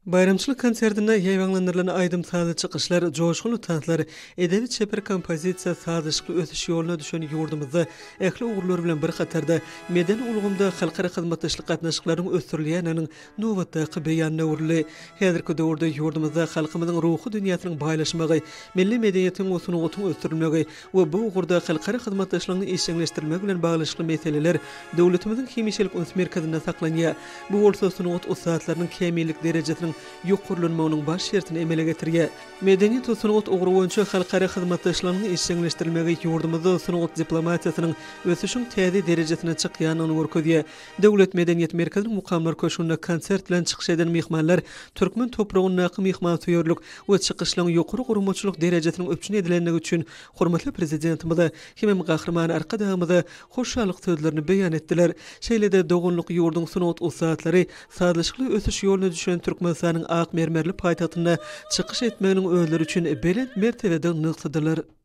Baýramçylyk konsertinde ýaýbaňlandyrylan aýdym-sazly çykyşlar, joşgunly tanslar, edebi-çeper kompozisiýa sazlaşykly ösüş ýoluna düşen ýurdumyzda ähli ugurlar bilen bir hatarda, medeni ulgamda halkara hyzmatdaşlyk gatnaşyklarynyň ösdürilýändiginiň nobatdaky beýanyna öwrüldi. Häzirki döwürde ýurdumyzda halkymyzyň ruhy dünýäsiniň baýlaşmagy, milli medeniýetiň we sungatyň ösdürilmegi we bu ugurda halkara hyzmatdaşlygyň işjeňleşdirilmegi bilen baglanyşykly meseleler döwletimiziň hemişelik üns merkezinde saklanýar. Bu bolsa sungat ussatlarynyň kämillik derejesiniň ýokarlanmagynyň baş şertini emele getirýär. Medeniýet we sungat ugry boýunça halkara hyzmatdaşlygynyň işjeňleşdirilmegi ýurdumyzda sungat diplomatiýasynyň ösüşiň täze derejesine çykýandygyny görkezýär. Döwlet medeniýet merkeziniň Mukamlar köşgünde konsert bilen çykyş eden myhmanlar türkmen topragyndaky myhmansöýerlik we çykyşlaryň ýokary guramaçylyk derejesiniň üpjün edilendigi üçin hormatly Prezidentimize hemem Gahryman Arkadagymyza hoşallyk sözlerini beýan etdiler. Şeýle-de doganlyk ýurduň sungat ussatlary sazlaşykly ösüş ýoluna düşen Türkmenistanyň ak mermerli paýtagtynda çykyş etmeginiň özleri üçin belent mertebedigini nygtadylar.